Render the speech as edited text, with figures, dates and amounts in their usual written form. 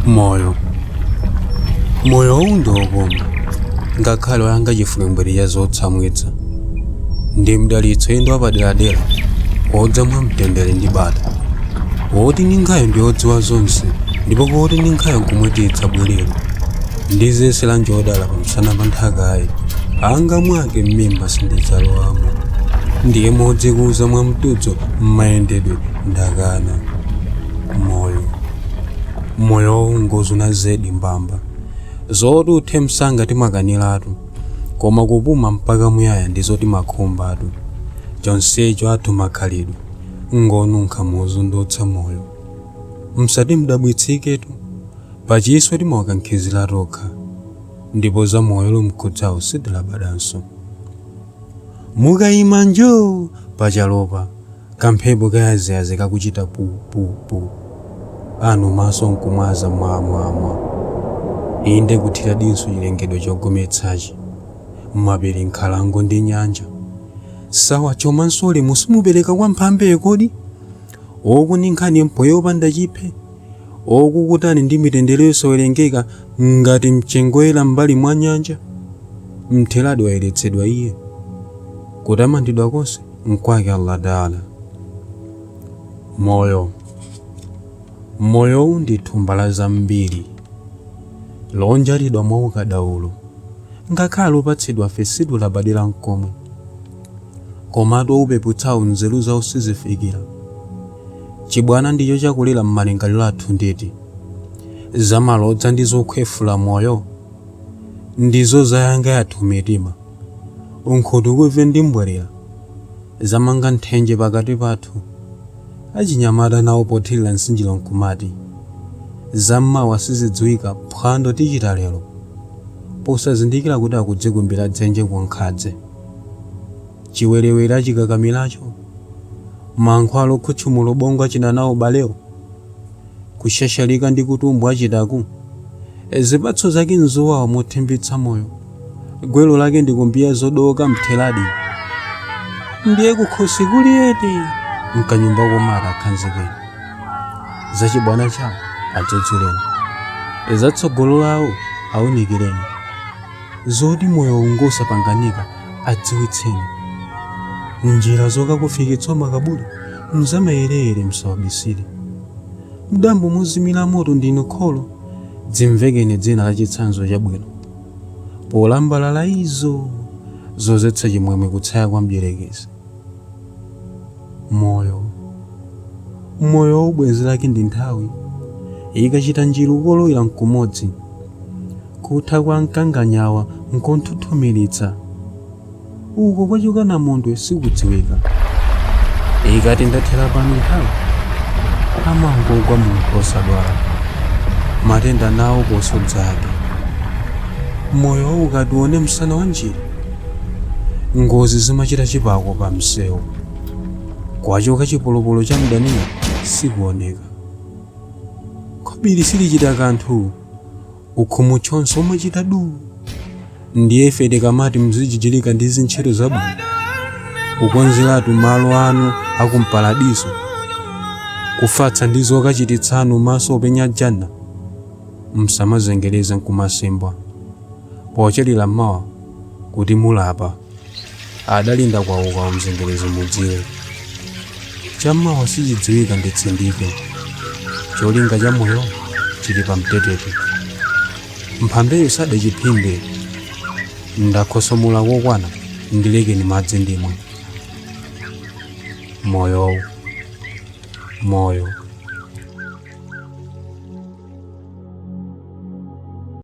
Moyo, moyowu ndi wokoma ngakhale wayanga chifulembwere cha zotsamwitsa. Ndi mdalitso inde wapaderadera wodza mwa mtendere ndi bata, woti ninkhayo ndi wodziwa zonse ndipo koti ninkhayo nkomwe tidzabwerera. Ndiziyeseranji odala pamsana pa nthakayi, anga mwake m'mimba sindidzalowamo. Ndiye modzikuza mwa mtudzo m'mayendedwe ndakana. Moyo, moyowu ngozuna zedi mbamba, zoti uthe msanga timakaniratu, koma kupuma mpaka muyaya ndizo timakhumbatu. Chonsecho athu makhalidwe ngonunkha mozundutsa moyo. Msati mdabwitsiketu, pachiswe timawakankhizira tokha, ndipo za moyo lumkhudzawo sitilabadanso. Mukayima njoo pachalopa, kamphepo kayaziyazi kakuchita pu pu pu, anu maso nkumwaza mwamwamwa. Inde kuthira dinso chilengedwe chogometsachi, mapiri, nkhalango ndi nyanja. Sawa chomanso ulemu simupereka kwa mphambeyo kodi? Wokuninkhani mpweya wopanda chiphe, wokukutani ndi mitendere yosawerengeka ngati mchengoyera m'mbali mwa nyanja. Mtheradi wayeretsedwa iye. Kutamandidwa konse nkwake Allah Taala. Moyo, moyowu ndi thumba la zambiri lonjatidwa mwa ukadaulo, ngakhale opatsidwa ife sitilabadira nkomwe, komatu oupeputsawo nzeru zawo sizifikira. Chibwana ndicho chakulira m'malingaliro athu nditi, zamalodza ndi zokhwefula moyo ndizo zayanga yathu mitima. Unkhutukumve ndi mbwerera zamanga nthenje pakati pathu. Achinyamata nawo pothirira nsinjiro nkumati, zammawa sizidziwika, phwando tichita lero, posazindikira kuti akudzikumbira dzenje ku nkhadze. Chiwerewere achikakamiracho, mankhwala okhutchumula ubongo achita nawo ubalewo, kushashalika ndi kutumbwa achitaku, zipatso zake nzowawa mothimbitsa moyo, gwero lake ndi kumbiya zodooka mtheradi. Ndiye kukhosi kuli ete mkanyumba komata akhanzikeni, zachibwana chawo adzudzuleni, zatsogolo lawo awunikireni, zoti moyo ungosapanganika adziwitseni, njira zokakufikitsa makaburi mzamayereyere msawabisire. Mdambo mozimira moto ndinu kholo, dzimvekeni dzina la chitsanzo chabwino polambalala izo zozetsa chimwemwe kutsaya kwa mdyerekezi. Moyo, moyo bwenzi lake ndi nthawi ikachita njiru kolowera nkumodzi, kutha kwa mkanganyawa nkonthunthumiritsa, uko kwachoka namondwe sikudziwika. Ikati ndathera pano nthawi, amangogwa munthu osadwala, matenda nawo posodza ake. Moyo ukati uone msana wa njira, ngozi zimachita chipako pa msewu, kwachoka chipolopolo cha mdaniyo sikuoneka. Khobiri silichita kanthu, ukhumutchonso umachita du. Ndiye ife tikamati muzijijirika ndi zintchito zabwino, kukonzeratu malo anu akumparadiso, kufatsa ndi zokachititsanu maso openya janna, msamazengereze nkumasimbwa pochelera mawa kuti mulapa. Adalinda kwauka mzengerezi mudziwe, chammawa sichidziwika nditsindike, cholinga cha moyo chili pamtetete. Mphambeyo sadachiphimbe, ndakhosomola kokwana, ndilekeni madzi ndimwe. Moyowu, moyo.